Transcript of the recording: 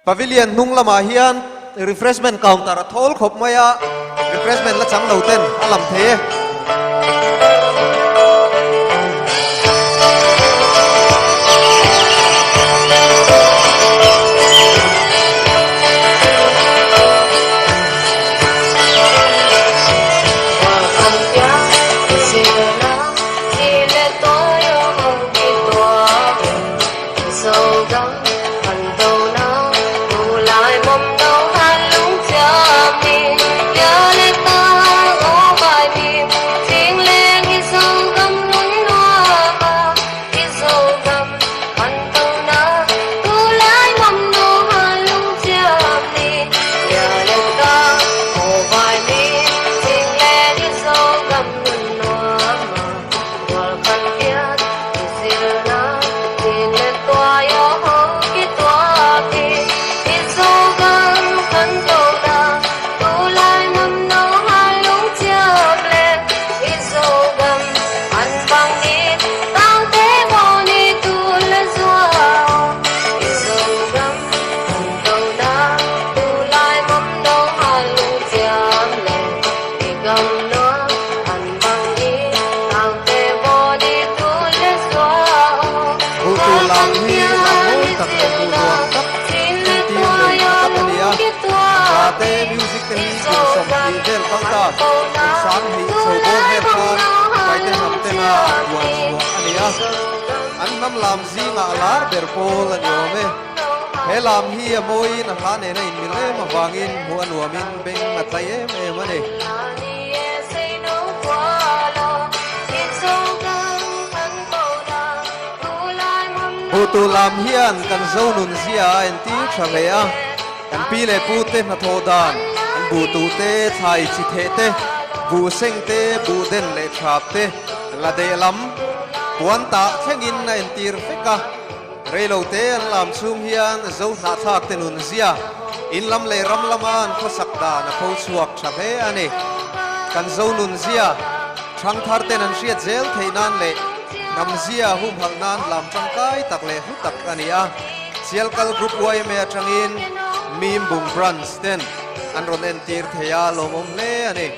Pavilion hnung lamah hian refreshment counter a thawl khawp mai a, refreshment la chang lo ten a lam thei e. Buh tur lam hi lam mawi tak leh buh nuam tak entir nei tha tak a ni a. A hla te music te hi kum 20 vel kal ta kum 20 chho bawr vel khan Paite hnam tena an buan chhuah a ni a. An hnam lam zingah a lar ber pawl a ni awm e. He lam hi a mawiin a hla nena inmil em avangin hmuh a nuamin beng a tlai em em a ni. Buhtu lam hian kan zo nun zia a entir tha hle a, kan pi leh pu te hnathawh dan, an buhtu te, thlai chi theh te, buh seng te, buh den leh thap te, la deh lam, puan tah thlengin a entir vek a. Reilo te an lam chhung hian zo hnahthlak te nun zia, in lam leh ram lama an khawsak dan a pho chhuak tha hle a ni. Kan zo nun zia, thangthar ten an hriat zel theih nan leh hnam zia humhalh nan lam tangkai tak leh hlu tak a ni a. Sialkal Group yma atangin Mimbung Branch ten an rawn entir thei a, lawmawm hle a ni.